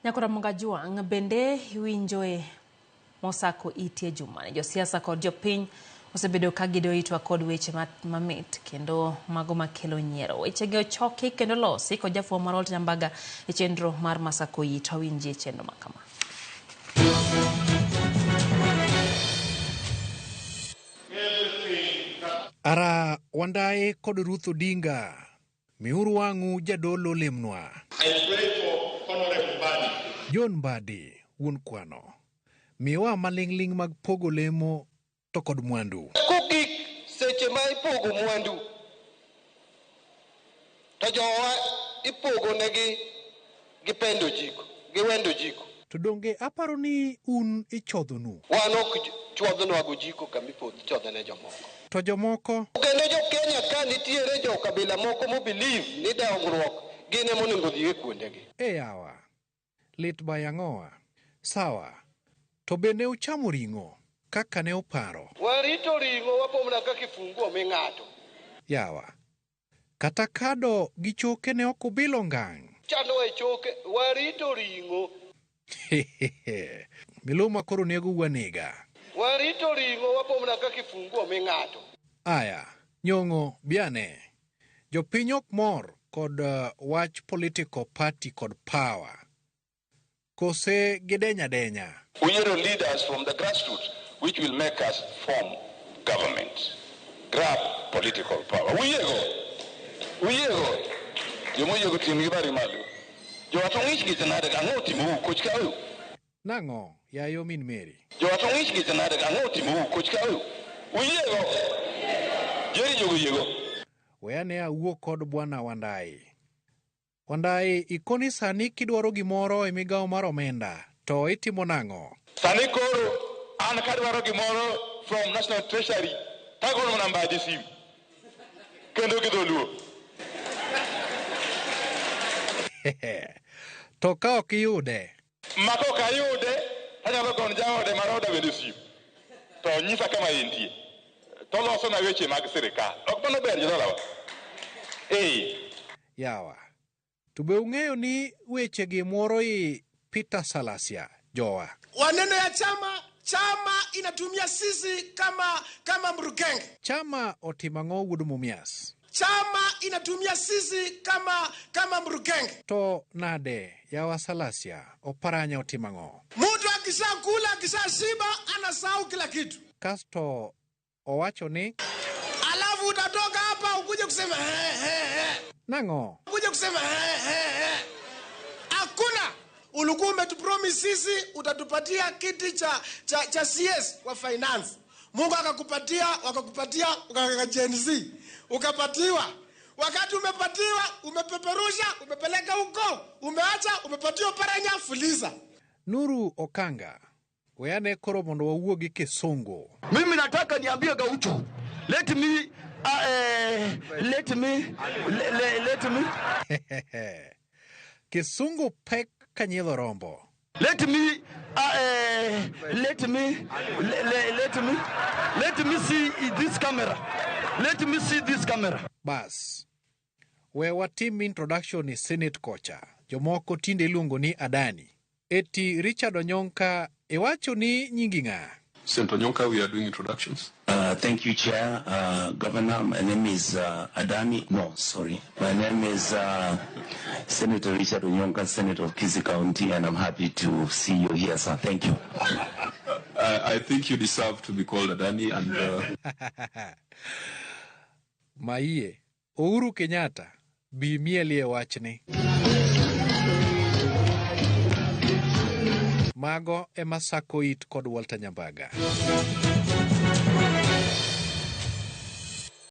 Nyakora Mungajwang' bende iwinjoe mosako iti e jumani. Josiasa kod jopiny osebedo ka gido itwa kod weche mamit kendo mago makelo nyiero. Wechegi ochoki kendo losi kod jafwambo mar Walter Nyambaga e chenro mar Masako It. Wawinjie chenro ma kama. Ara Wandayi kod Ruth Odinga, miuru wang'u jadolo lemnwa. I pray for Honorable Mbadi. John Mbadi, wuon kwano, miwa maling'ling' mag pogo lemo to kod mwandu. Kogik seche ma ipogo mwandu, to jowa ipogo negi gi pendo jiko, gi wendo jiko. To donge aparo ni un ichodhonu? Wan ok chwadhnwa gojiko kama ichodho ne jomoko. To jomoko? Kendo jo Kenya ka nitiere jo kabila moko mo believe ni dongruok gin ema onego odhi e kuondegi. E yawa, lit bayang'owa. Sawa, to be ne uchamo ring'o kaka ne uparo? Warito ring'o wapomna ka kifungu omi ng'ato. Yawa, kata kado gi choke ne ok ubilo ngang'. Chandowa e choke, warito ring'o. Miluma koro nego anega. Warito ring'o wapomna ka kifungu omi ng'ato. Aya, nyong'o biane. Jopiny ok mor kod wach political party kod power. Kose gidenya denya. Uyiero leaders from the grassroots which will make us form government. Grab political power. Uyiego. Uyiego. Jomoyiego tim gi bari malo. Jowacho ng'ich gi nade ang'o timou koch ka u? Nang'o yayo min Mary? Jowacho ng'ich gi nade ang'o timou koch ka u? Uyiego. Jerry jogo yiego. We ane awuo kod bwana Wandayi. Wandayi, ikoni sani kidwaro gimoro e migawo mar omenda, to itimo nang'o? Sani koro an kadwaro gimoro from National Treasury tagono mana Mbadi simu kendo gi dholuo. To ka ok iyude? Ma kok ayude tanyalo gono jaode ma Roda bende simu to nyisa kama entie to losona weche mag sirikal. Ok mano ber jodalawa? Ee. Yawa, to be ung'eyo ni wechegi muoro i Peter Salasya, jowa? Waneno ya chama, chama inatumia sisi kama mrukenge. Chama otimo ang'o wuod Mumias? Chama inatumia sisi kama mrukenge. To nade yawa Salasya, Oparanya otimo ang'o? Mtu akishakula akishashiba anasahau kila kitu. Kasto owacho ni alafu utatoka hapa ukuje kusema he, he, he. Nang'o? Ukuje kusema he, he, he. Hakuna. Ulikuwa umetupromise sisi utatupatia kiti cha CS wa finance. Mungu akakupatia, wakakupatia, ukaweka Gen Z. Ukapatiwa. Wakati umepatiwa, umepeperusha, umepeleka huko, umeacha, umepatiwa Paranya fuliza. Nuru Okanga, weyane koro mondo wawuo gi Kisungu. Mimi nataka niambie Gaucho. Let me, let me, le, le, let me. Kisungu pek ka nyiedho rombo. Let me, let me, le, le, let me, let me see this camera. Let me see this camera. Bas. We watim introduction e Senate kocha. Jomoko tinde iluongo ni Adani. Eti Richard Onyonka, iwacho ni nyingi ng'a? Senator Onyonka, we are doing introductions. Thank you, Chair. Governor, my name is Adani. No, sorry. My name is Senator Richard Onyonka, Senator of Kisii County, and I'm happy to see you here, sir. Thank you. I think you deserve to be called Adani. And Maiye, Uhuru Kenyatta, bi mielie wachni. Mago ema sako it kod Walter Nyambaga.